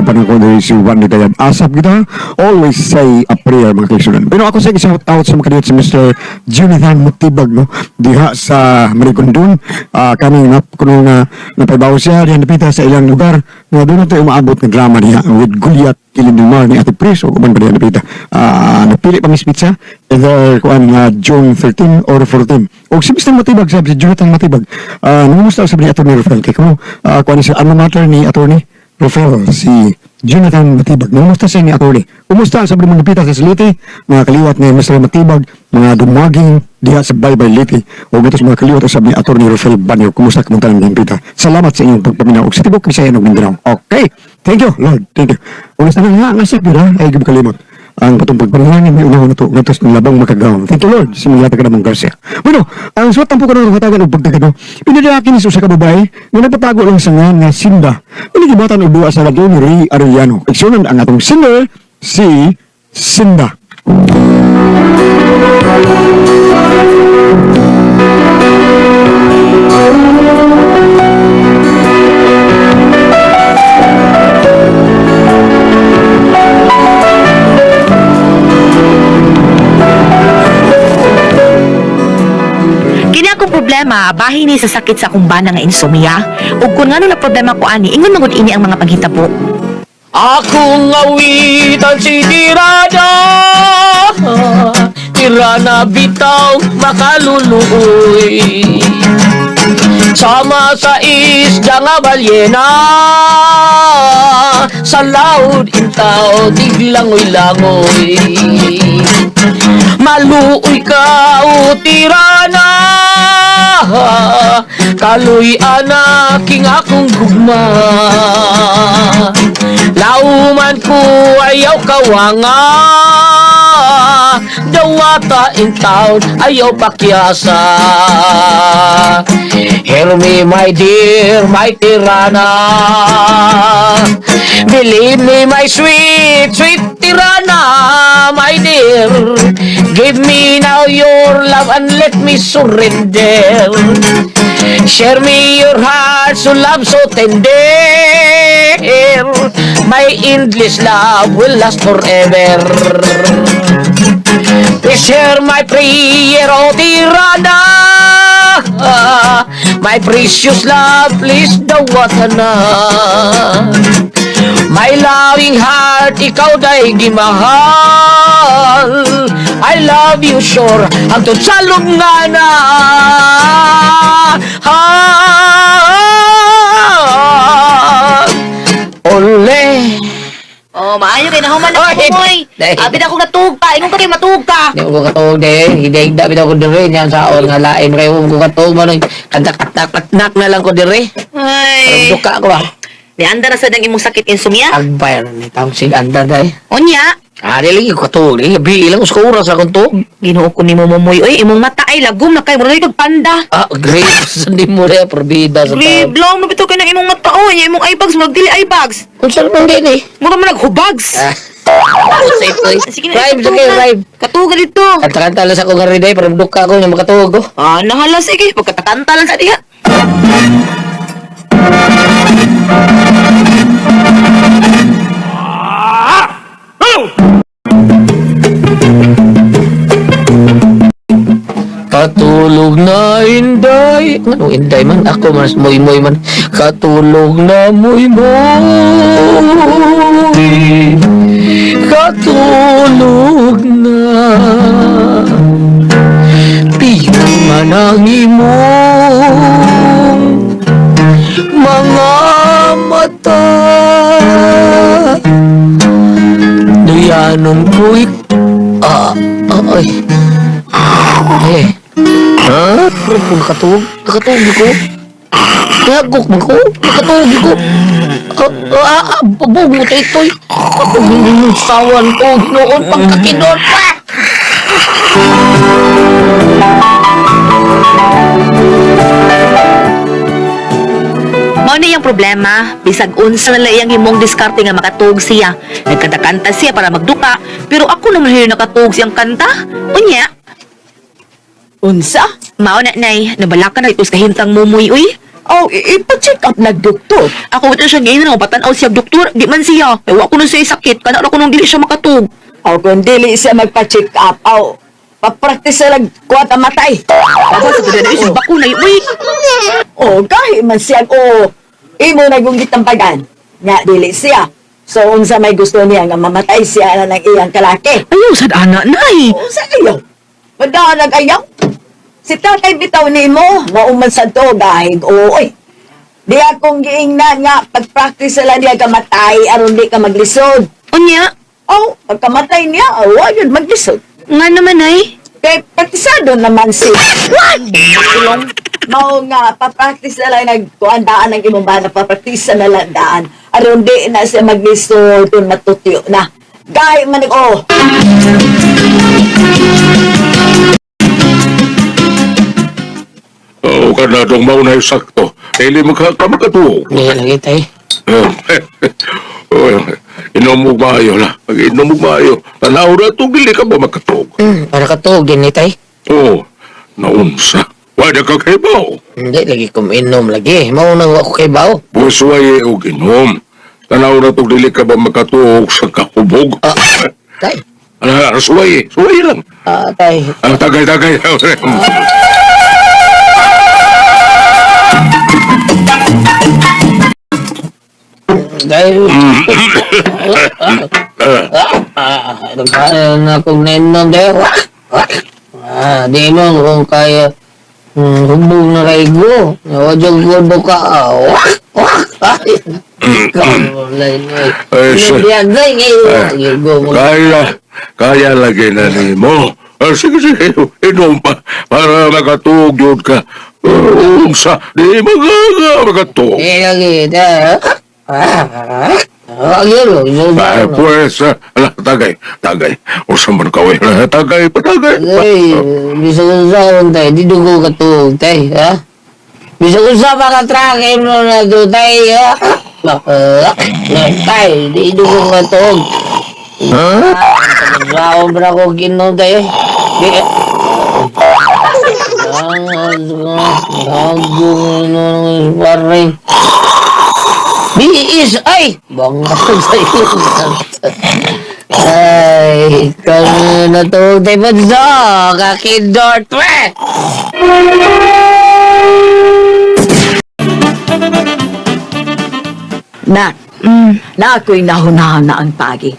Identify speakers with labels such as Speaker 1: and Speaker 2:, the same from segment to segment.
Speaker 1: Kauban ako diri si Juan Lidayan. Asap kita, always say a prayer, mga kaigsunan. Pero ako sa shout out sa mga kadiyot si Mr. Jonathan Mutibag, no? Diha sa Marigondon, kami na kuno nga napaybaw siya diha napita sa ilang lugar nga doon na tayo umaabot ng drama diha with Goliath Kilindumar ni Ate Pris o uban pa diha napita. Napili pa Miss Pizza either kuan nga June 13 or 14. Og si Mr. Matibag, sabi si Jonathan Matibag, nangumusta sa ni Atty. Rafael kay kuno kuan siya alma mater ni Atty. Rafael, si Jonathan Matibag. Nangumusta siya ni Atty. Kumusta sabi mo napita sa Leyte, mga kaliwat ni Mr. Matibag, mga dumaging diha sa Baybay Leyte o gatos mga kaliwat usab ni Atty. Rafael Banyo. Kumusta kamunta ng napita? Salamat sa inyong pagpaminaw og sa tibok Bisaya ug Mindanao. Okay. Thank you, Lord. Thank you. Una sa nga nga sa pira ay gib kalimot ang patong pagpanalangin may unahon na to ngatos ng labang makagawang. Thank you, Lord, sa mga taga namong Garcia. Bueno, ang suwat tampo karon hatagan og pagtagano. Pinadala kini sa usa ka babae nga nagpatago lang sa ngalan nga Sinda. Pinagibatan og duwa sa radyo ni Ray Arellano. Igsunan ang atong singer si Sinda.
Speaker 2: Kini akong problema, bahin ni sa sakit sa akong bana nga insomnia. Ug kung ngano na problema ko ani, ingon man gud ini ang mga panghitabo.
Speaker 3: Akong awitan si Tirana, Tirana bitaw makaluluoy. Sama sa isda nga balyena, sa laod intaw tiglangoy-langoy. Maluoy ka o tirana, Kaloy anak king akong gugma. Lauman ko ayaw kawanga, Dawata in town ayaw pakyasa. Hear me, my dear, my tirana. Believe me, my sweet, sweet tirana, my dear. Give me now your love and let me surrender. Share me your heart, so love so tender. My endless love will last forever. Please hear my prayer, O tirana. My precious love, please dawatan na. My loving heart, ikaw day gimahal. I love you sure, hangtod sa lungana. Ole.
Speaker 2: Oh, maayo kay nahuman na
Speaker 3: Oy,
Speaker 2: ko moy.
Speaker 3: day.
Speaker 2: Abi na akong natuog ka, ingon ka kay matuog ka.
Speaker 3: Di ko katuog de, hindi da bitaw ko dire niyan sa on nga lain kayo ko katuog man kadak-kadak na lang ko dire.
Speaker 2: Ay.
Speaker 3: Duka ko ba.
Speaker 2: Nianda na sa dang imong sakit insomnia.
Speaker 3: Agbayar ni tawag sig anda day.
Speaker 2: Unya,
Speaker 3: Ah, dili ko katuog dili bi ilang usa ka oras akong tuog.
Speaker 2: Ginoo ko nimo momoy oy, imong mata ay lagom na kay murag kag panda.
Speaker 3: Ah, great sa di mo re probida sa
Speaker 2: Grabe,
Speaker 3: tawag.
Speaker 2: long na bitaw kay nang imong mata oy, imong eye bags murag dili eye bags.
Speaker 3: Unsa man din eh?
Speaker 2: Murag man naghubags.
Speaker 3: Ah. Safe oy.
Speaker 2: Sige na,
Speaker 3: Rhyme
Speaker 2: katuog
Speaker 3: sige,
Speaker 2: na.
Speaker 3: rhyme.
Speaker 2: Katuog ka dito.
Speaker 3: Kanta-kanta lang sa akong gari day para duka ko nga makatuog ko.
Speaker 2: Ah, nahala sige, pagkatakanta lang sa diha.
Speaker 3: Katulog na inday. Ano inday man? Ako man, muy muy man. Katulog na muy muy. Katulog na. Piyo man ang imong mga mata. Duyanon ko'y ay. Eh. Ha? Pero kung nakatuog, nakatuog ko. Nagok man ko, nakatuog ko. Bubog mo tayo ito'y. Ako sawan ko, ginoon pagkakinon pa.
Speaker 2: Mao ni iyang problema, bisag unsa na lang iyang himong diskarte nga makatuog siya. Nagkanta-kanta siya para magduka, pero ako naman hiyo nakatuog siyang kanta. Unya,
Speaker 4: Unsa?
Speaker 2: mao na nay, nabalakan na ito sa kahimtang mumoy uy.
Speaker 4: Oh, ipa-check up na doktor.
Speaker 2: Ako ito siya giingnan nga patanaw siya doktor, di man siya. Kay wa ko nun siya sakit, kana ra ko nung dili siya makatug.
Speaker 4: Aw, kung dili siya magpa-check up, aw, papractice sa lag kuat ang matay.
Speaker 2: Baba sa gud na bakuna uy.
Speaker 4: Oh, gahi man siya, oh, imo na yung gitampagan. Nga, dili siya. So, unsa may gusto niya nga mamatay siya na ng iyang kalaki.
Speaker 2: Ayaw sad ana nay.
Speaker 4: Unsa ayaw? Madaan ayaw? Si tatay bitaw nimo, mauman sa to, gahig, ooy. Di akong giingnan nga, pag-practice sila niya kamatay, aron di ka maglisod.
Speaker 2: Unya,
Speaker 4: Oh, pagkamatay niya, oh, yun, maglisod.
Speaker 2: nga naman ay.
Speaker 4: Kay praktisado naman si Ilong. Mao nga, papractice na lang nagkuan daan ang imong bana, papraktisa na lang daan. Aron di na siya maglisod, kung matutyo na. Gahi man oh.
Speaker 5: Oo, ka na itong maunay sakto. Dili ka makatuog.
Speaker 3: Hindi lagi tay.
Speaker 5: Oh, inom mo maayo la. Pag inom mo maayo, tanaw na itong dili ka ba makatuog?
Speaker 3: Para katuog din ni tay.
Speaker 5: Oo, naunsa. Wala ka kay bao.
Speaker 3: Hindi lagi ko inom lagi. Mao nang wa ko kay bao.
Speaker 5: Busway og inom. Tanaw na itong dili ka ba makatuog sa kahubog?
Speaker 3: Ah, tay.
Speaker 5: Ala, suway, suway lang.
Speaker 3: Ah, tay.
Speaker 5: Ah, tagay, tagay.
Speaker 3: Dahil... Nagkaya na akong nainom dahil. Ah, di mo kung kaya hubog na kay go. Wajag ko do ka. Ay,
Speaker 5: Ay, sir.
Speaker 3: Ay, go mo.
Speaker 5: Kaya, kaya lagi na ni mo. Ah, sige, sige, inom pa para makatuog yun ka. Unsa, di magaga makatuog.
Speaker 3: Di lagi, dahil. Ah, yun.
Speaker 5: Ay, pues, ala, tagay, tagay. Unsa man ka, oy. Tagay pa, tagay pa.
Speaker 3: Ay, bisag unsaon tay, di dugo ka tuog tay, ha? Bisag unsa pa ka trake mo na to tay, ha? Tay, di dugo ka tuog.
Speaker 5: Ha?
Speaker 3: Unsaon ba ko ginom tay? Di Ang BSI! Bangga sa iyo. Ay, ikaw na to, tayo bunso! Kakindor, twe!
Speaker 4: Nak, na ako'y nahunahan na ang pagi.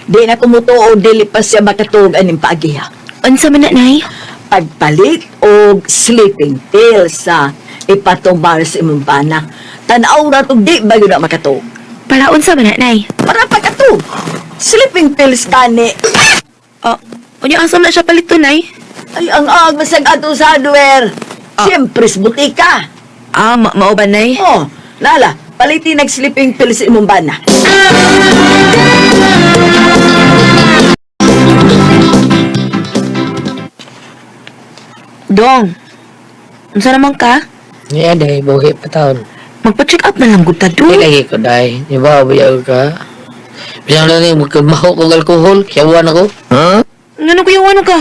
Speaker 4: Di na kumutuo, dili pa siya makatuog aning pagi ha.
Speaker 2: Unsa man na nay?
Speaker 4: Pagpalit og sleeping pills sa ipatumbar sa imong bana. Tanaw na tog di ba yun na makatuog?
Speaker 2: Para unsa man na nay?
Speaker 4: Para pagkatuog. Sleeping pills kani.
Speaker 2: Oh, unya asa man na siya palito nay?
Speaker 4: Ay, ang ag masag ato sa hardware. Siyempre, sa butika.
Speaker 2: Ah, mao ba nay?
Speaker 4: Oh, lala, palitin nag sleeping pills sa imong bana.
Speaker 2: Dong. Unsa naman ka?
Speaker 3: Yeah, day, buhi pa taon.
Speaker 2: Magpa-check up na lang gud ta
Speaker 3: Di
Speaker 2: dong.
Speaker 3: lagi ko, day. Di ba, buyaw ka? Bilang lang yung magkamaho kong alkohol, kiyawan ako.
Speaker 2: Ngano kuya ano ka?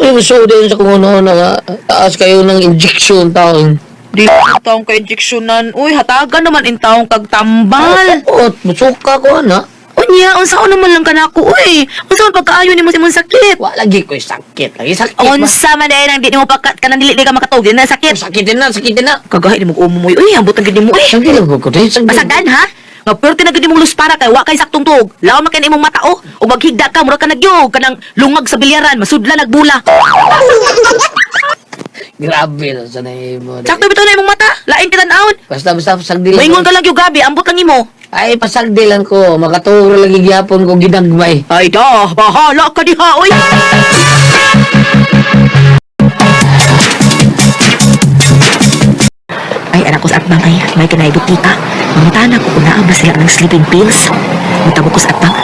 Speaker 3: Ay, so din sa kung ano na nga, taas kayo ng injection taon.
Speaker 2: Di taong ka injeksyonan. Uy, hatagan naman in taong kag tambal.
Speaker 3: Oo, musuka ko, ana.
Speaker 2: Unya, unsa naman lang kanako uy. Unsa man pagkaayo nimo sa imong sakit?
Speaker 3: Wa lagi ko sakit. Lagi sakit ba?
Speaker 2: Unsa man dahil nang di nimo pagka kanang dili di ka makatug, di na sakit.
Speaker 3: Sakit na, sakit na.
Speaker 2: Kagahi nimo umumoy. Uy, ambot ang gid nimo uy.
Speaker 3: Sakit lang ko, day. Sakit.
Speaker 2: Pasagan ha? Nga perti na gid imong luspara kay wa kay saktong tuog. Laom na kay imong mata oh. Ug maghigda ka mura ka nagyog kanang lungag sa bilyaran, masudla nagbula.
Speaker 3: Grabe na sa mo.
Speaker 2: Sakto bitaw na imong mata, lain kita tan-awon.
Speaker 3: Basta, basta, pasagdilan.
Speaker 2: Maingon ka lang yung gabi, ambot lang imo.
Speaker 3: Ay, pasagdilan ko. Makaturo lagi gyapon ko ginagmay.
Speaker 2: Ay da, bahala ka diha oy. Ay, anak ko sa atbang ay, may kanay butika. Mangutana ko kung naa ba sila ng sleeping pills. Mutabo ko sa atbang.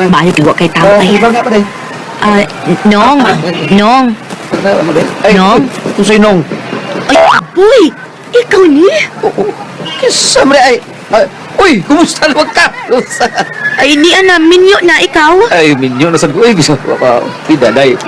Speaker 2: Maayo kiwa kay tao ay. Ah, nong, nong, nong.
Speaker 6: Unsay nong?
Speaker 2: Ay, aboy! Ikaw ni?
Speaker 6: Kisamre ay. Ay, uy, kumusta naman ka?
Speaker 2: Ay, ni ana, minyo na ikaw.
Speaker 6: Ay, minyo na sad ko. Ay, bisa pa. Pida, day.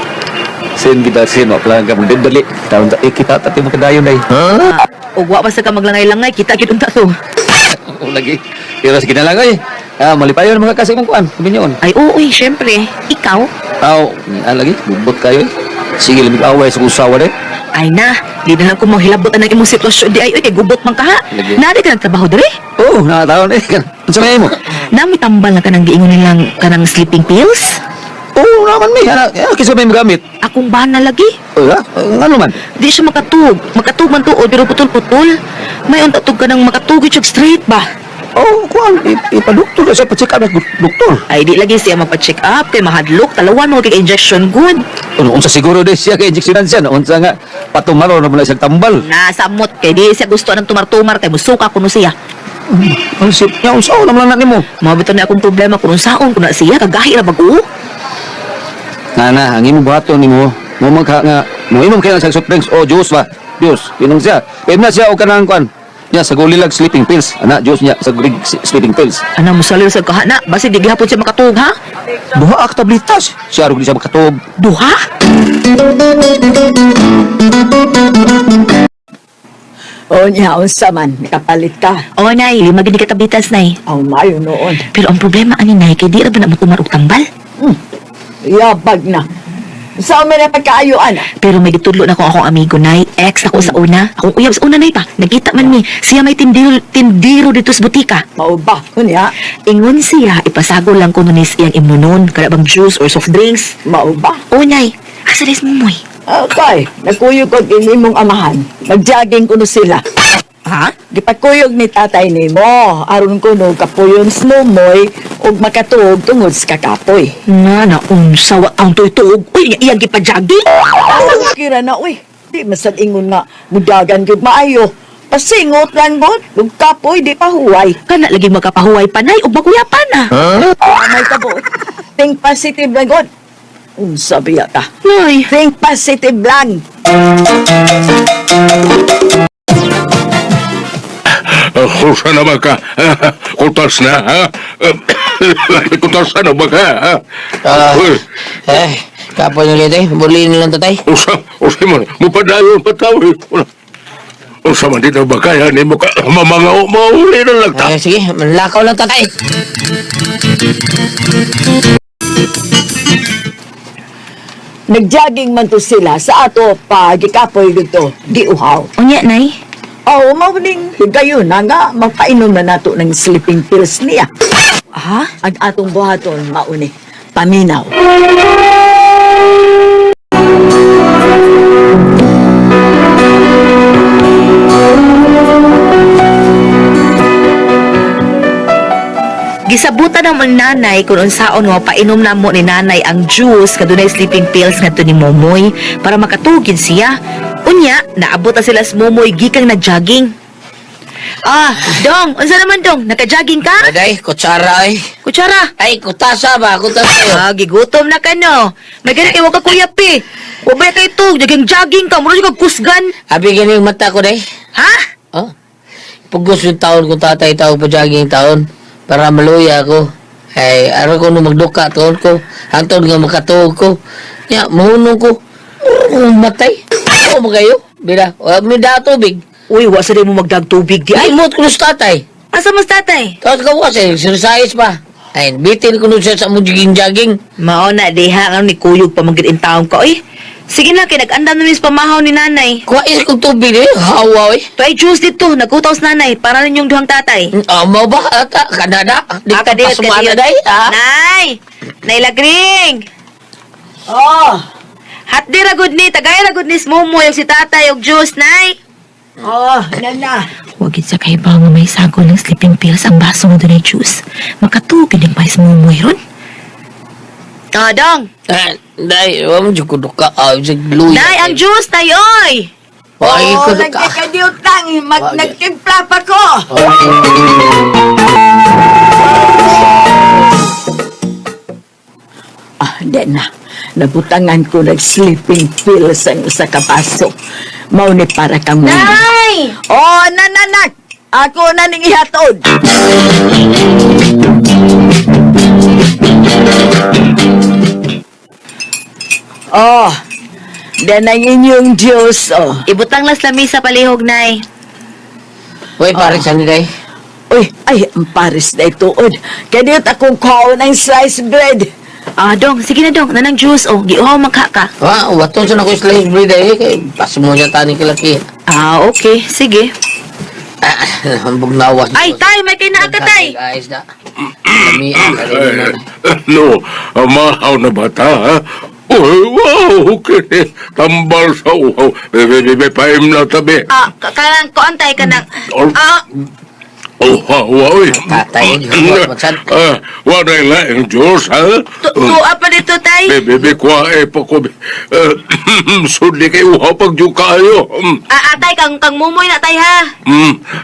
Speaker 6: Sin gida sin wa plan ka magdali. Taon ta eh, kita ta ti makadayon day.
Speaker 2: Ah, ug wa pa sa ka maglangay-langay, kita gid unta to.
Speaker 6: Oo, lagi. Pero sige na lang ay. Ah, malipayon mga kasi mong kuan, minyon.
Speaker 2: Ay, oo, eh, syempre. Ikaw?
Speaker 6: Aw, ah, lagi bubot kayo eh. Sige, lamig away sa usawa day.
Speaker 2: Ay na, di na lang ko manghilabot ang imong sitwasyon di ay, oy, kay gubot man ka ha.
Speaker 6: Lagi.
Speaker 2: Nari ka nagtrabaho diri?
Speaker 6: Oh, nakataon eh. Unsa may mo?
Speaker 2: Nami tambal na kanang giingon nilang kanang sleeping pills?
Speaker 6: Oo, naman mi. Ana, kinsa may magamit?
Speaker 2: Akong bana lagi.
Speaker 6: Oh, ah, ano man?
Speaker 2: Di siya makatug. Makatug man tuod pero putol-putol. May unta tug kanang makatug siya straight ba?
Speaker 6: Oh, kuan, ipadoktor siya, pa-check up na doktor.
Speaker 2: Ay di lagi siya magpa-check up kay mahadlok talawan mo kay injection good.
Speaker 6: Ano, unsa siguro di siya kay injeksyonan siya, no? Unsa nga patumaro na mula siyang tambal.
Speaker 2: Nasamot kay di siya gusto ng tumar-tumar kay musuka kuno siya.
Speaker 6: Ang sip niya, unsa naman lang nimo.
Speaker 2: Mao bitaw na akong problema kun unsaon kuno siya kagahi ra bag-o.
Speaker 6: Nana, ang imong buhaton nimo, mo magka nga, mo inom kayo sa soft drinks o juice ba? Juice, inom siya. Inom na siya o kanang kuan. Niya sa gulilag sleeping pills. Ana, juice niya sa gulig sleeping pills.
Speaker 2: Ana musalil sa kahana, basi di gihapon siya makatug ha?
Speaker 6: Duha ka tablitas. Siya rog di siya makatuog.
Speaker 2: Duha?
Speaker 4: O niya, unsa man, nakapalit ka.
Speaker 2: O nay, lima gid ka tablitas nay.
Speaker 4: Aw, mayo noon.
Speaker 2: Pero ang problema ani nay kay di ra ba na mo tumar og tambal?
Speaker 4: Yabag na. Sa man na pagkaayo, ana.
Speaker 2: Pero may gitudlo na ko akong amigo nay, ex ako sa una. Akong uyab sa una nay pa. Nagkita man mi, siya may tindiro, tindiro dito sa butika.
Speaker 4: Mao ba? Unya,
Speaker 2: Ingon siya, ipasago lang ko nunis iyang imunon, kada bang juice or soft drinks.
Speaker 4: mao ba?
Speaker 2: O nay, asa des mo moy?
Speaker 4: Okay, nagkuyog og imong amahan. Nagjogging kuno sila.
Speaker 2: Ha?
Speaker 4: Gipakuyog ni tatay nimo aron kuno kapuyon sa mumoy ug makatuog tungod sa kakapoy.
Speaker 2: Nga na unsa wa ang tuig-tuog. Uy, iyang gipa-jogging.
Speaker 4: Kira na uy, di masad ingon nga mudagan gyud maayo. Pasingot lang god, ug kapoy di pa huway.
Speaker 2: Kana lagi makapahuway pa nay ug makuya pa na.
Speaker 4: Amay ka buot. Think positive lang god. Unsa biya ka?
Speaker 2: Nay,
Speaker 4: Think positive lang.
Speaker 5: Kusa na ba ka? Kutas na, ha? Kutas na ba ka, ha?
Speaker 3: Ah.
Speaker 5: Uy,
Speaker 3: Eh, kapoy na ulit eh. Buli na lang tatay.
Speaker 5: usa, usa man, mupadayon pa tao, eh. Wala. Usa man dito ba kaya ni mo ka, mamanga, mauli na lang ta.
Speaker 3: Eh, sige, manlakaw lang tatay.
Speaker 4: Nagjogging man to sila sa ato pa gikapoy dito, di uhaw.
Speaker 2: unya nay.
Speaker 4: Oo, mao ning higayon na nga magpainom na nato ng sleeping pills niya.
Speaker 2: Ha?
Speaker 4: Ang atong buhaton mauni paminaw.
Speaker 2: Gisabutan naman nanay kung unsaon nga painom namo ni nanay ang juice kadunay sleeping pills ngadto ni Momoy para makatugin siya. Unya, naabot na sila sa Momoy gikang nagjogging. Ah, Dong, unsa naman Dong? Naka-jogging ka?
Speaker 3: Aday, kutsara ay.
Speaker 2: Kutsara.
Speaker 3: Ay, kutasa ba? Kutasa yun.
Speaker 2: Ah, gigutom na ka no. May ganit kay wa ka kuya pi. Wa ba kay tug, jogging jogging ka, mura ka kusgan.
Speaker 3: Abi gani yung mata ko day.
Speaker 2: Ha?
Speaker 3: Oh. Pugos yung taon kung tatay tao pa jogging taon para maluya ako. Ay, araw ko nung magduka taon ko. Hantod nga makatuog ko. Ya, mahunong ko. Muro kong matay. Ako magayo. Bira, wa mi da tubig.
Speaker 2: Uy, wa sa mo magdag tubig di
Speaker 3: Ay,
Speaker 2: ay.
Speaker 3: mot ko sa tatay.
Speaker 2: Asa mas tatay?
Speaker 3: Tapos gawas eh, exercise pa. Ay, bitin ko nun siya sa mong jogging-jogging.
Speaker 2: Mao na diha nga ni kuyog pa manggid in taon ko. Oy, sige na kay nag-andam na mis pamahaw ni nanay.
Speaker 3: Kuha is kong tubig eh, hawa eh.
Speaker 2: Tuay juice dito, nagutaw sa nanay para ninyong duhang tatay.
Speaker 3: Ah, mau ba? Ata, Kanada. Di
Speaker 2: Ah,
Speaker 3: ka
Speaker 2: kadiyot,
Speaker 3: pasumana
Speaker 2: kadiyot.
Speaker 3: day, ah.
Speaker 2: Nay! Nay Lagring!
Speaker 4: Oh,
Speaker 2: Hatdi ra gud ni, tagay ra gud ni Momoy og si tatay og juice, nay.
Speaker 4: oh, nana.
Speaker 2: Huwag sa kay ba nga may sago ng sleeping pills ang baso mo dunay juice. Makatugid ang pais Momoy ron. Ah, dong.
Speaker 3: Ah, Day, wa mo jud ko duka. Ah, sig luya.
Speaker 2: Nay, ang juice, nay, oy!
Speaker 3: Ay,
Speaker 4: Oh,
Speaker 3: ko duka.
Speaker 4: nagkakadiot lang. Mag,
Speaker 3: Wag.
Speaker 4: nagtimpla pa ko. Ah, di na. Nabutangan ko ng sleeping pills ang isa ka baso. Mao ni para kang muna.
Speaker 2: Nay!
Speaker 4: Oh, nananak! Ako na ning ihatod. Oh, dan ang inyong Diyos, oh.
Speaker 2: Ibutang las lamisa palihog, Nay.
Speaker 3: Uy, pare, saan day?
Speaker 4: Uy, ay, ang pares na ituod. Kaniyot akong kaon ang sliced bread.
Speaker 2: Ah, dong, sige na dong, nanang juice oh, giuhaw man ka ka.
Speaker 3: Wa, waton sa nako slice bread ay kay pas mo niya tani kilaki.
Speaker 2: Ah, okay, sige.
Speaker 3: Ah, hambog nawas.
Speaker 2: Ay, tay, may kinaa ka, tay.
Speaker 3: Guys, na. Lami ang
Speaker 5: Eh, no, mahaw na bata, ha? Uy, wow, kini, tambal sa uhaw. Bebe, bebe, paim na tabi.
Speaker 2: Ah, kanang kuan tay kanang
Speaker 5: Oh.
Speaker 2: ah,
Speaker 5: Oh, wow, uy.
Speaker 3: Tatay, huwag magsan.
Speaker 5: Ah, walay laing Diyos, ha?
Speaker 2: tuwa pa dito, tay.
Speaker 5: Bebe, bebe, kuha eh, pa ko. Eh, sudli kay uhaw pag kayo.
Speaker 2: Ah, ah, tay, kang kang mumoy na tay ha.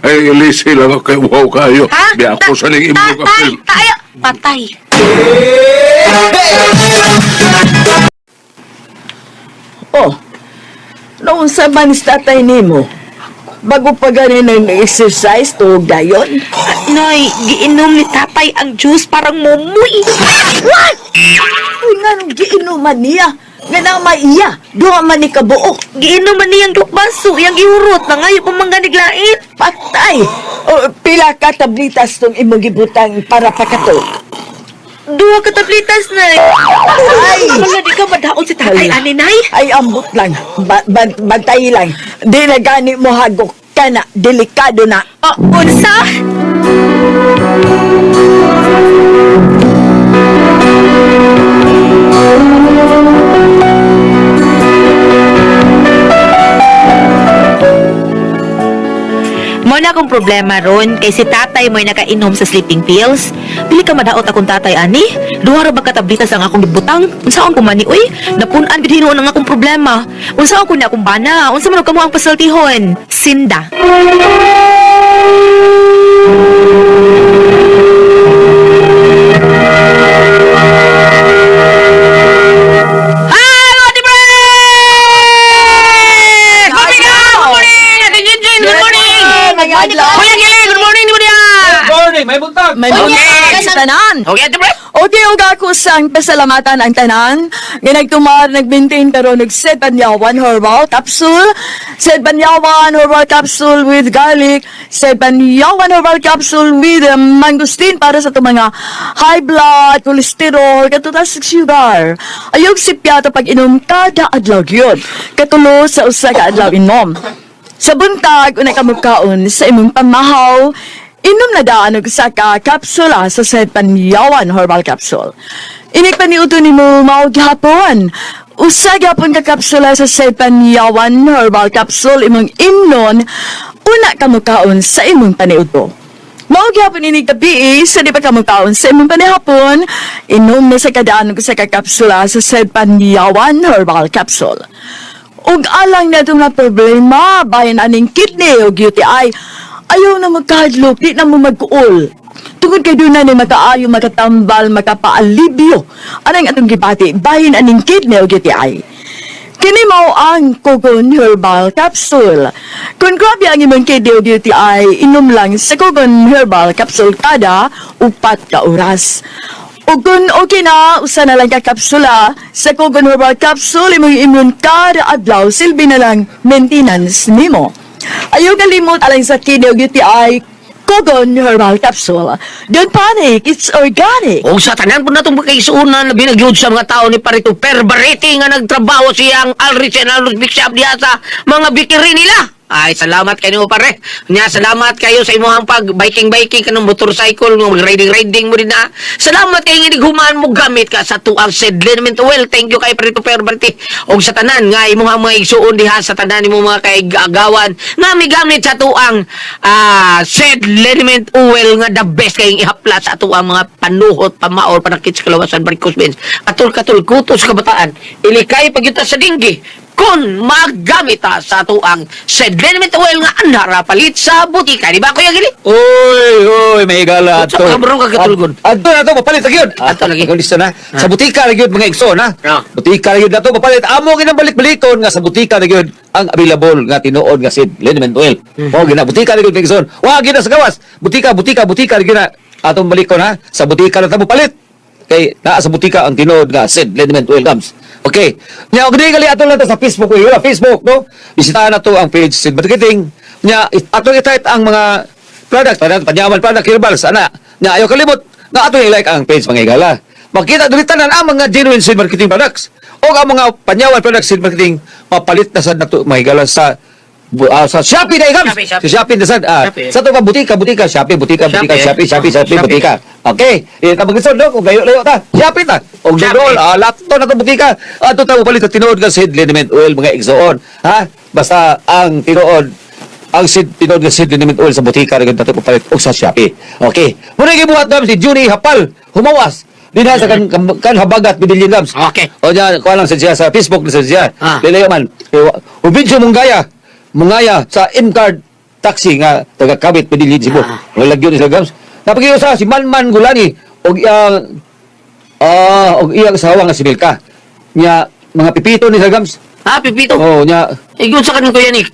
Speaker 5: Ay, ilisi lang ako kay uhaw kayo.
Speaker 2: Ha?
Speaker 5: Di ako sa ning
Speaker 2: Ta-
Speaker 5: imong
Speaker 2: Tay,
Speaker 5: apil.
Speaker 2: tayo. Patay.
Speaker 4: Oh, noon sa man sa tatay nimo, bago pa gani nang exercise tuog dayon.
Speaker 2: Nay, giinom ni tatay ang juice parang mumoy.
Speaker 4: What? Uy, nga nung giinuman niya, nga na maiya, duha man ni kabuok.
Speaker 2: Giinom man niyang baso, yang gihurot na ngayon pamangganiglain.
Speaker 4: Patay! O, pila ka tablitas tong imong gibutang para pakatog.
Speaker 2: Duha ka tablitas, nay.
Speaker 4: Ay!
Speaker 2: Wala, di ka madaot si tatay,
Speaker 4: Hala.
Speaker 2: ani, nay.
Speaker 4: Ay, ambot lang. Bantay lang. Di na gani mo hagok ka na. Delikado na.
Speaker 2: Oh, unsa? Mo na akong problema ron kay si tatay mo'y nakainom sa sleeping pills. Dili ka madaot akong tatay ani. Duha ra ba ka tablitas ang akong gibutang? Unsaon ko man ni uy? Napun-an gid hinuon ang akong problema. Unsaon ko ni akong bana? Unsa man kamo ang pasultihon? Sinda.
Speaker 3: Hello, Ate Bres! Good morning! Ate Jinjin, good morning! Kuya Gili, good morning ni mo diya!
Speaker 6: Morning, may buntag.
Speaker 4: May okay. Sa tanan.
Speaker 3: Okay, Ate Bres?
Speaker 4: Okay, ug ako sang pasalamatan ang tanan nga nagtumar, nag-maintain pero nag-set banyawan herbal capsule, set banyawan herbal capsule with garlic, set banyawan herbal capsule with mangosteen para sa itong mga high blood, cholesterol, katutas sugar. Ayog sipyato pag inom kada adlaw yun. Katulo sa usa ka adlaw inom. Sa buntag, unay ka mukaon sa imong pamahaw, inom na daan og usa ka kapsula sa said panyawan herbal capsule. Inig paniuto nimo mao gihapon. Usa gyapon ka kapsula sa said panyawan herbal capsule imong imnon, una ka mukaon sa imong paniuto. Mao gyapon inig gabi sa di pa ka mukaon sa imong panihapon, inom na sa kadaan og usa ka kapsula sa said panyawan herbal capsule. Ug alang na itong na problema, bayan aning kidney o UTI, ayaw na magkahadlok, di na mo magkuol. Tungod kay doon na ni makaayo, makatambal, makapaalibyo. Anang atong gibati, bahin aning kidney o UTI. Kini mao ang Kogon Herbal Capsule. Kung grabe ang imong kidney o UTI, inom lang sa Kogon Herbal Capsule kada 4 ka oras. O kung okay na, usa na lang ka kapsula. Sa Kogon Herbal Capsule, imong immune kada adlaw, silbi na lang maintenance nimo. Ayaw kalimot alang sa kidney o UTI, Kogon Herbal Capsule. Don't panic, it's organic.
Speaker 3: Og sa tanan po natong pagkaisunan, labi na gyud sa mga tao ni Parito Perbarete nga nagtrabaho siyang Alrich and Alrich Big Shop diha sa mga bikiri nila. Ay, salamat kayo pare. Nya, salamat kayo sa imong pag biking-biking kanong motorcycle, nga riding-riding mo din na. Salamat kay nga human mo gamit ka sa tuang sedlin well. Thank you kay Parito Perbarete. Og sa tanan nga imong mga igsuon diha sa tanan nimo mga kaigagawan nga migamit sa tuang said liniment oil nga the best kayong ihapla sa atuang mga panuhot, pamaol, panakit sa kalawasan, varicose veins, katul-katul, kutos kabataan, ilikay pagyuta sa dinggi, kung magamit ta sa atuang said liniment oil nga anara palit sa butika. Di ba, Kuya Gili?
Speaker 6: Uy, uy, may higala
Speaker 3: Sa
Speaker 6: ato.
Speaker 3: kabro ka katulgon.
Speaker 6: Adto na to, papalit na gyud.
Speaker 3: Adto lagi.
Speaker 6: Lista na. Sa butika na gyud mga igsoon ha.
Speaker 3: Ah.
Speaker 6: Butika na gyud na to, papalit. Amo ginang balik-balikon nga sa butika na gyud ang available nga tinuod nga seed liniment oil. Mao gina butika na gyud mga igsoon. Wa gina sa gawas. Butika, butika, butika na gyud na atong balikon ha. Sa butika na ta palit. Kay naa sa butika ang tinuod nga Sid Liniment Oil Gums. Okay. Nya og di gali ato lang ta sa Facebook, uy, wala Facebook, no? Bisitahan nato ang page Sid Marketing. Nya atong i-type ang mga product, panyaman product herbals ana. Nya ayaw kalimot nga ato i-like ang page, mga higala. Makita diri tanan ang mga genuine Sid Marketing products o ang mga panyawan products Sid Marketing mapalit na sad nato, mga higala, sa Shopee na gams.
Speaker 3: Shopee, Shopee.
Speaker 6: Sa Shopee na sad.
Speaker 3: Shopee.
Speaker 6: Sa to pa butika, butika, Shopee, butika, butika,
Speaker 3: Shopee.
Speaker 6: Shopee, Shopee, Shopee,
Speaker 3: Shopee.
Speaker 6: butika. Okay. Eh, tabang lisod, no? Kung layo-layo ta. Shopee ta. Og
Speaker 3: Shopee.
Speaker 6: dodol, laptop na to butika. Ato ta palit sa tinuod nga seed liniment oil, mga igsoon. Ha? Basta ang tinuod ang seed tinuod nga seed liniment oil sa butika ra gyud nato papalit og sa Shopee. Okay. Muna gibuhat gams si Junie Hapal humawas dinha sa kan habagat Medellin gams.
Speaker 3: Okay.
Speaker 6: O niya, kuha lang sa siya sa Facebook na sa siya.
Speaker 3: Ah.
Speaker 6: Lilayo man. Ubidyo Mungaya. Mungaya sa M-Card taxi nga taga Cavite, Medellin, Cebu.
Speaker 3: Ah.
Speaker 6: Wala gyud sila gams. Napagiusa si Manman Gulani og iyang og iyang asawa nga si Milka. Nya mga pipito ni sila gams.
Speaker 3: Ha, Pipito.
Speaker 6: Oh, nya
Speaker 3: Igun sa kanin ko yan eh.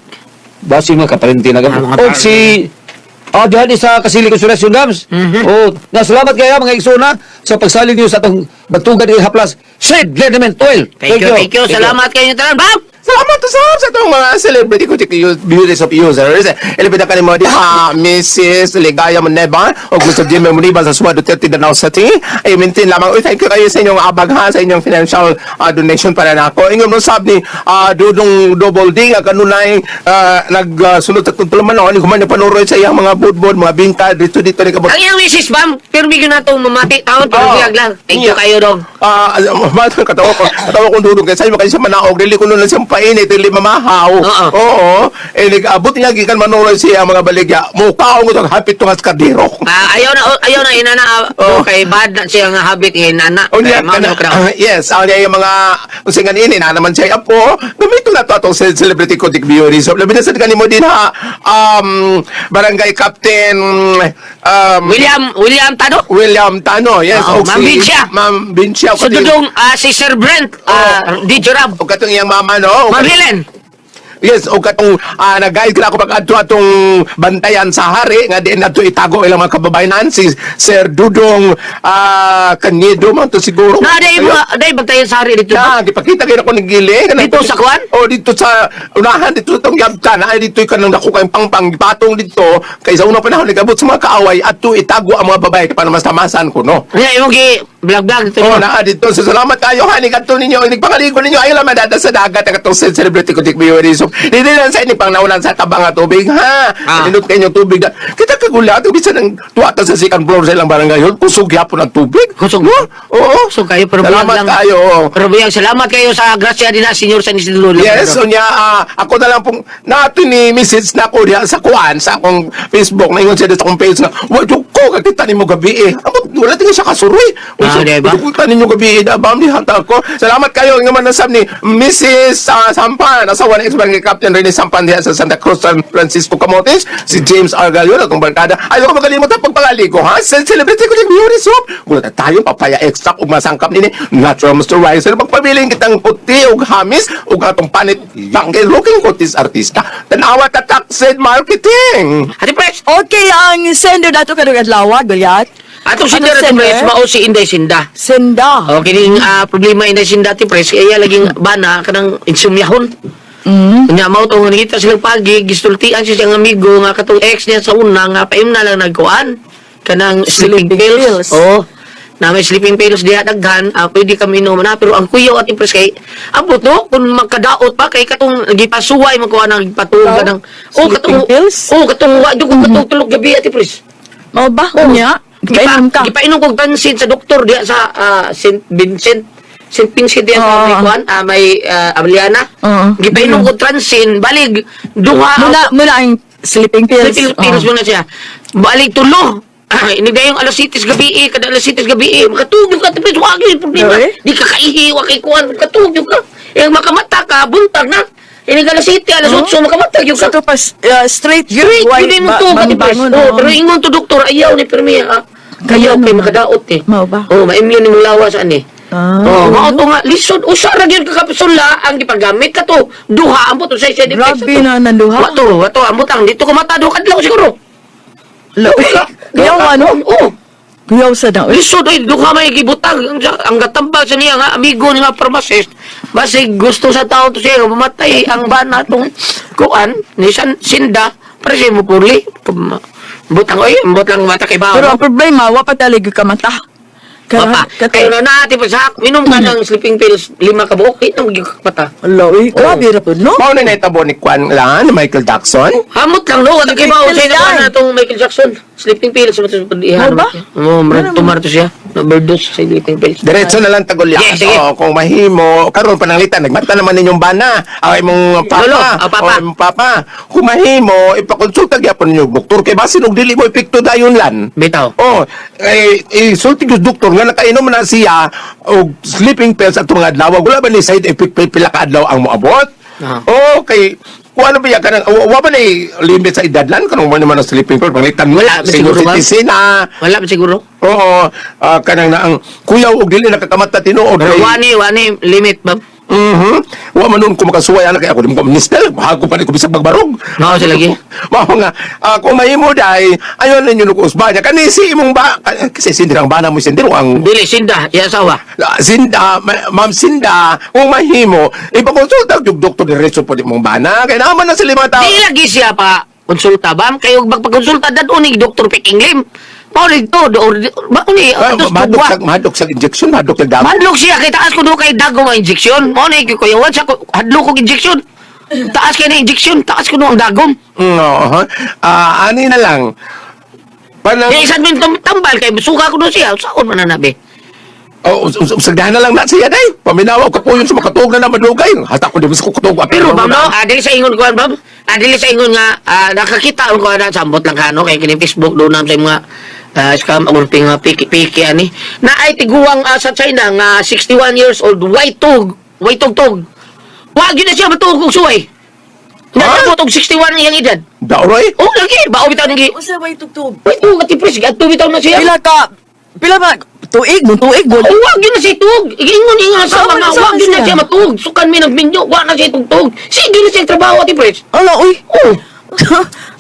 Speaker 6: basi mga kaparente na gams.
Speaker 3: Ah, mga
Speaker 6: Og si diyan sa Kasili Consolation Gams. Oh, na salamat kayo mga igsuna sa pagsalig niyo sa atong batugan ni Haplas. Sid Liniment Oil.
Speaker 3: Thank you, thank you. Salamat kayo tanan. Bam!
Speaker 7: Salamat usab sa itong mga celebrity ko beauties of users. Ilipid ka nimo diha Mrs. Ligaya Moneba o Mr. Jimmy Moniba sa Swa Duterte Danao City. Ay maintain lamang. Uy, thank you kayo sa inyong abag ha, sa inyong financial donation para nako. Ingon mo sab ni Dudong Double D nga kanunay nagsulod sa itong tulumanon ni human panuroy sa iyang mga budbod, mga bingka dito dito ni kabot.
Speaker 3: Ang iyang misis, Bam, pirmi yun na itong mamati. Taon, pero
Speaker 7: Oo.
Speaker 3: biyag lang. Thank you
Speaker 7: Yeah.
Speaker 3: kayo dong.
Speaker 7: Katawa ko dudong kay sayo kay siya manaog dili ko nun lang siyang painit dili mamahaw.
Speaker 3: Oo.
Speaker 7: Oo. Eh nag-abot niya gikan manuroy siya ang mga baligya. Mukaong ito hapit tungas kadiro.
Speaker 3: Ayaw na inana
Speaker 7: Oo.
Speaker 3: okay, bad na siya nga habit nga inana.
Speaker 7: Unya
Speaker 3: Kaya mao
Speaker 7: kana
Speaker 3: na ka.
Speaker 7: yes, ang niya yung mga usingan ini na naman siya apo. Gamito na to atong celebrity ko beauty. So labi na sad kanimo din ha barangay captain
Speaker 3: William Tano.
Speaker 7: William Tano, yes,
Speaker 3: Oo,
Speaker 7: og
Speaker 3: Ma'am
Speaker 7: si
Speaker 3: Bincia.
Speaker 7: Ma'am Bincia.
Speaker 3: So dudong si Sir Brent, DJ Rab.
Speaker 7: Og katong iyang mama no. Og
Speaker 3: Ma'am Helen.
Speaker 7: Yes, o katong nag-guide ka ako pag-adto atong bantayan sa hari nga diin nato itago ilang mga kababayanan si Sir Dudong Canedo man to siguro.
Speaker 3: Na day
Speaker 7: Ayun.
Speaker 3: mo day bantayan sa hari dito.
Speaker 7: Na, gipakita kayo ako ng gili. Kanang-
Speaker 3: Dito sa kuwan?
Speaker 7: Oh, dito sa unahan dito sa tong yabtan. Ay dito kanang dako kayong pangpang patong dito kay sa unang panahon nagabot sa mga kaaway adto itago ang mga babae kay para mas tamasan ko no.
Speaker 3: Nga imong gi vlog vlog dito.
Speaker 7: Oh, naa dito. So, salamat kayo, hani kadto ninyo. Inig pangaligo ninyo. Ayaw lang madada sa dagat. Ang katong celebrity ko, Dick Biori. So, dito lang sa inig pangnaunan sa tabang nga tubig, ha?
Speaker 3: Ah.
Speaker 7: Nindot kayo tubig. Kita kagulat. Bisa nang tuwata sa second floor sa ilang barangay. Yun, kusog yapon ang tubig.
Speaker 3: Kusog.
Speaker 7: No? Oo.
Speaker 3: Kusog kayo pero biyag
Speaker 7: Salamat
Speaker 3: lang.
Speaker 7: kayo.
Speaker 3: Pero biyag salamat kayo sa grasya din na Senyor San Isidro.
Speaker 7: Yes, so niya, ako na lang pong, nato ni message na ako diha sa kuan, sa akong Facebook, naingon siya sa akong page na, wa ko, kakita ni mo gabi eh. Amot, wala tingin siya kasuroy.
Speaker 3: Ah, di ba?
Speaker 7: Kita ninyo gabi eh, abam di hanta ko. Salamat kayo, nga man nasab ni Mrs. Sampan, asawa ni ex-barangay Captain Rene Sampan diha sa Santa Cruz, San Francisco, Camotes, si James Argalio, atong barkada. Ayaw ko makalimot ang pagpangaligo, ha? Sa celebrity ko ni Beauty Soap. Wala na tayo, papaya extract ug masangkap nini, natural moisturizer. Magpabiling kitang puti ug hamis ug atong panit bangke looking kutis artista. Tanawa ta taxed marketing.
Speaker 3: Ate Pres,
Speaker 4: Okay, ang sender nato karong adlaw, Gulyat.
Speaker 3: atong sender
Speaker 4: Atong
Speaker 3: Ate
Speaker 4: sender?
Speaker 3: Pres mao si Inday Sinda.
Speaker 4: Senda.
Speaker 3: Oh, kining problema Inday Sinda Ate Pres, kaya laging bana kanang insumyahon. Nya mao to nga nakita silang pagi gistultian siya siyang amigo nga katong ex niya sa una nga paim na lang nagkuan kanang sleeping
Speaker 4: Sleeping
Speaker 3: pills.
Speaker 4: pills.
Speaker 3: Oo. Na may sleeping pills diha daghan, pwede kami inom na pero ang kuyaw at Pres kay ambot no kung magkadaot pa kay katong gipasuway man kuan ang gipatuog
Speaker 4: Oh,
Speaker 3: kanang oh
Speaker 4: sleeping
Speaker 3: katong
Speaker 4: pills?
Speaker 3: Oh katong wa jud kung katong tulog gabi Ate Pres.
Speaker 4: Mao ba? Unya? Kainom ka.
Speaker 3: Gipainom kog tansin sa doktor diha sa St. Vincent. St. Vincent diha sa
Speaker 4: Oo.
Speaker 3: may kuan, may Abeliana.
Speaker 4: Oo.
Speaker 3: Gipainom kog transin, balig duha
Speaker 4: Muna ang sleeping pills.
Speaker 3: Sleeping pills
Speaker 4: Oo.
Speaker 3: muna siya. Balik tulo. Inigdayong alas 7 gabi eh, kada alas 7 gabi eh, makatulog ka, tapos wag yung problema.
Speaker 4: Grabe.
Speaker 3: Di ka kaihi, wa kay kuan, makatulog ka. Eh, makamata ka, buntag na. Inig alas 7, alas
Speaker 4: Oo.
Speaker 3: 8, makamata yun
Speaker 4: Sa
Speaker 3: ka.
Speaker 4: to pa straight yun.
Speaker 3: Straight,
Speaker 4: Why
Speaker 3: yun yung
Speaker 4: ba-
Speaker 3: tuog, Ate Pres.
Speaker 4: bangon,
Speaker 3: Oo,
Speaker 4: oo.
Speaker 3: pero ingon to doktor, ayaw ni pirmi, ah.
Speaker 4: Kaya
Speaker 3: Ayaw kay
Speaker 4: naman.
Speaker 3: makadaot eh.
Speaker 4: Mao ba?
Speaker 3: Oo, ma-immune imong lawas ani.
Speaker 4: Ah,
Speaker 3: Oo, mao to nga lisod usa ra gyud ka kapsula ang gipagamit ka to. Duha ambot usay side effects.
Speaker 4: Grabe na nang duha.
Speaker 3: Wato, wato ambot ang dito ko mata duha kadlaw siguro.
Speaker 4: Kaya ano?
Speaker 3: Oo.
Speaker 4: Kuyaw sa na, uy.
Speaker 3: Lisod ay duha may gibutang ang gatambal sa niya nga amigo ni nga pharmacist basig gusto sa tao to siya mamatay ang bana tong kuan ni San Sinda para siya mo puli butang oy butang mata kay
Speaker 4: Pero
Speaker 3: bawo
Speaker 4: ang problema, wa pa talaga ka mata.
Speaker 3: Papa, kayo na natin pa sa minom ka ng sleeping pills lima ka buok inom gyud ka pata.
Speaker 4: Ala, uy, grabe ra po, no?
Speaker 7: Mao na naitabo ni Kwan lang, ni Michael Jackson.
Speaker 3: Hamot lang no, wala kay bawo
Speaker 4: Sleeping
Speaker 3: sa
Speaker 4: pills
Speaker 3: kuan
Speaker 4: yan.
Speaker 3: na tong Michael Jackson. Sleeping pills mo to
Speaker 4: Mo ba?
Speaker 3: Oh, murag tumar to siya. Overdose sa sleeping pills.
Speaker 7: Diretso na lang tagulya.
Speaker 3: Yeah, sige.
Speaker 7: Oo, kung mahimo, karon pananglitan nagmata naman ninyong bana. Ay imong papa.
Speaker 3: Lolo, ah, papa.
Speaker 7: O, imong papa. Kung mahimo, ipakonsulta gyapon ninyo og doktor kay basin og dili mo epekto dayon lan.
Speaker 3: Bitaw.
Speaker 7: Oh, eh, isulti yung doktor nga nakainom na siya og sleeping pills at mga adlaw. Wala ba ni side effect pila ka adlaw ang moabot?
Speaker 3: Ah.
Speaker 7: Oh, kay kung ano ba yan, kanang, wa ba ni limit sa edad lan? Kanang man naman ang sleeping pill, panglitan
Speaker 3: Wala,
Speaker 7: senior
Speaker 3: siguro ba?
Speaker 7: citizen na.
Speaker 3: Wala ba siguro?
Speaker 7: Oo, kanang na ang kuyaw og dili nakakamata tinuod.
Speaker 3: Pero wani wani limit ba?
Speaker 7: Wa man nun ko makasuway anak kay ako di mo ko minister, hago pa ni ko bisag magbarog.
Speaker 3: No, sila lagi.
Speaker 7: Mao nga kung mahimo day, ayon ninyo ko usba niya. Kani si imong ba kasi sindir ang bana mo sindir ang
Speaker 3: Dili sinda, iya asawa.
Speaker 7: Sinda, Ma'am Sinda, kung mahimo, ipakonsulta yung doktor diretso po di mong bana. Kaya naman na sila mga tao.
Speaker 3: Di lagi siya pa konsulta ba? Kayo magpakonsulta dadto ni Dr. Peking Lim. Mao to do mao ni
Speaker 7: Ah,
Speaker 3: atos
Speaker 7: Madok
Speaker 3: tugwa.
Speaker 7: sa madok sa injection, madok sa damo.
Speaker 3: Madlok siya kay taas ko do kay dago nga injection. Mao ni kuyawan siya ko hadlok kog injection. Taas kay na injection, taas ko no ang dagom.
Speaker 7: Oo. Ani na lang. Panang
Speaker 3: Di isan min tambal kay suka ko do siya, saon man na nabi.
Speaker 7: Oh, usagdahan na lang na siya day. Paminawa ka po yun sa makatuog na na madugay. Hasta ko di mas kukutog.
Speaker 3: Pero bam no, dili sa ingon kuan bam. Dili sa ingon nga nakakita ko ana sambot lang kano kay kini Facebook do nam sa mga scam or ping piki piki ani. Na ay tiguang sa China nga 61 years old white tug, white tug tug. Wa gyud na siya matuog og suway. Nakaabot og 61 iyang edad.
Speaker 7: Dauroy?
Speaker 3: Oh, lagi bao bitaw ngi.
Speaker 4: Unsa way tugtog?
Speaker 3: White tug ati pres adto bitaw na siya.
Speaker 4: Pila ka, pila ba, tuig, mo tuig,
Speaker 3: Oh,
Speaker 4: wala.
Speaker 3: wag yun na siya tug. Ingon ingon sa
Speaker 4: Saan
Speaker 3: mga
Speaker 4: man- saan
Speaker 3: wag yun na
Speaker 4: siya?
Speaker 3: siya matug. Sukan mi nagminyo, wa na siya tugtog. Sige na siya trabaho ati pres.
Speaker 4: Ala, uy.
Speaker 3: Oh.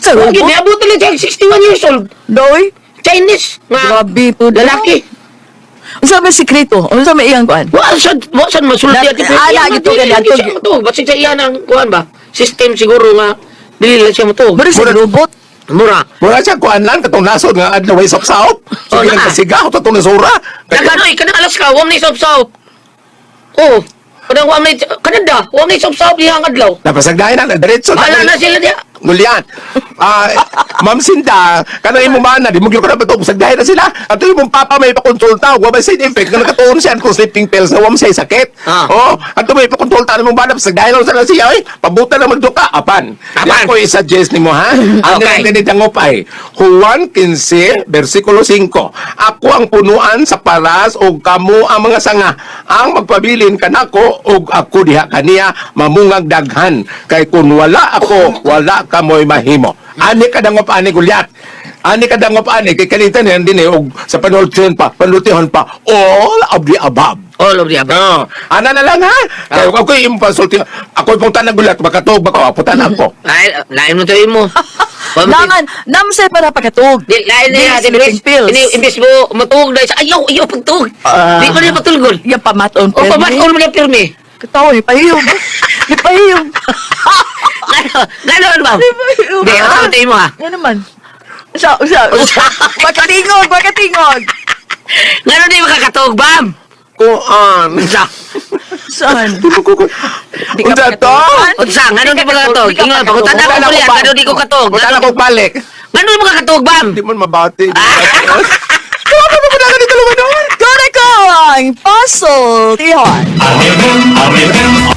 Speaker 4: Sa
Speaker 3: Wag yun,
Speaker 4: robot?
Speaker 3: niabot na siya 61 years old.
Speaker 4: Doy.
Speaker 3: Chinese nga
Speaker 4: Grabe po.
Speaker 3: lalaki.
Speaker 4: Unsa may sikreto? Unsa may iyang kuan?
Speaker 3: Wa sad masulti ati pres.
Speaker 4: Ala,
Speaker 3: Iya,
Speaker 4: gito
Speaker 3: dili
Speaker 4: ka,
Speaker 3: lagi
Speaker 4: adto.
Speaker 3: siya matug. Basta sa iya ng kuan ba? System siguro nga dili lang siya matug.
Speaker 4: Pero sa robot.
Speaker 3: Mura.
Speaker 7: Mura siya kuan lang katong nasod nga adlaw ay sapsaop.
Speaker 3: Oh,
Speaker 7: Sige
Speaker 3: naa.
Speaker 7: lang kasigaw tatong nasura.
Speaker 3: Nagano eh kanang alas ka, wa man ni sop-sop. Oh. Kanang wa man ni Canada, wa man ni sop-sop diha ang adlaw.
Speaker 7: Napasagdahin na diretso
Speaker 3: Wala na sila diha.
Speaker 7: Ngulian. Ma'am Sinda, kanang imong mana, di mo gyud ka na batog, sagdahin na sila. Ato imong papa may pakonsulta, wa may side effect nga nakatuon siya kung sleeping pills na wa man siya sakit.
Speaker 3: Ah.
Speaker 7: Oh, ato may pakonsulta nimong bana, sagdahin lang sana siya oy. Pabutan na magduka apan.
Speaker 3: Apan.
Speaker 7: Ako i-suggest nimo ha. Ano
Speaker 3: Okay.
Speaker 7: lang dinidangop ay Juan 15 versikulo 5. Ako ang punuan sa paras ug kamo ang mga sanga. Ang magpabilin kanako ug ako diha kaniya mamungag daghan kay kun wala ako wala kamoy mahimo. Ani ka dangop ani gulyat. Ani ka dangop ani kay kanitan yan din eh, og sa panultihon pa, panultihon pa all of the above.
Speaker 3: All of the above.
Speaker 7: No. Ana na lang ha. Kay ako imong pasulti. Ako punta na gulat makatuog ba ko? Putan ako.
Speaker 3: Ay, lain mo to imo.
Speaker 4: Nangan, namsay para pagkatug.
Speaker 3: Di, lain
Speaker 4: Di,
Speaker 3: niya, di,
Speaker 4: sleeping pills.
Speaker 3: Ini, imbes mo, matuog na sa, ayaw, ayaw, pagtuog.
Speaker 7: Ah.
Speaker 3: Di mo niya patulgon.
Speaker 4: Yung pamaton
Speaker 3: O, pamatkol mo niya pirmi.
Speaker 4: Katawa, ni pahiyom. Ni pahiyom.
Speaker 3: Gano, gano, ano ba?
Speaker 4: Pahiyom.
Speaker 3: Di, ang sa mo ha.
Speaker 4: Nga naman. Usa, usa. Pagkatingog, pagkatingog.
Speaker 3: Gano di makakatuog, bam?
Speaker 7: Kuan.
Speaker 3: Unsa?
Speaker 4: Saan? Di ka
Speaker 7: Unsa to?
Speaker 4: pagkatug.
Speaker 3: Unsa? Gano di makakatuog?
Speaker 4: Di ka
Speaker 3: Ingon, pagutan na ko kulian, gano di ko katuog.
Speaker 7: Punta na ko balik.
Speaker 3: Gano di makakatuog, bam?
Speaker 7: Di man mabati. Kawa pa ba na dito lumanon?
Speaker 4: Go na go ang puzzle. Tihon.
Speaker 8: Amen, amen.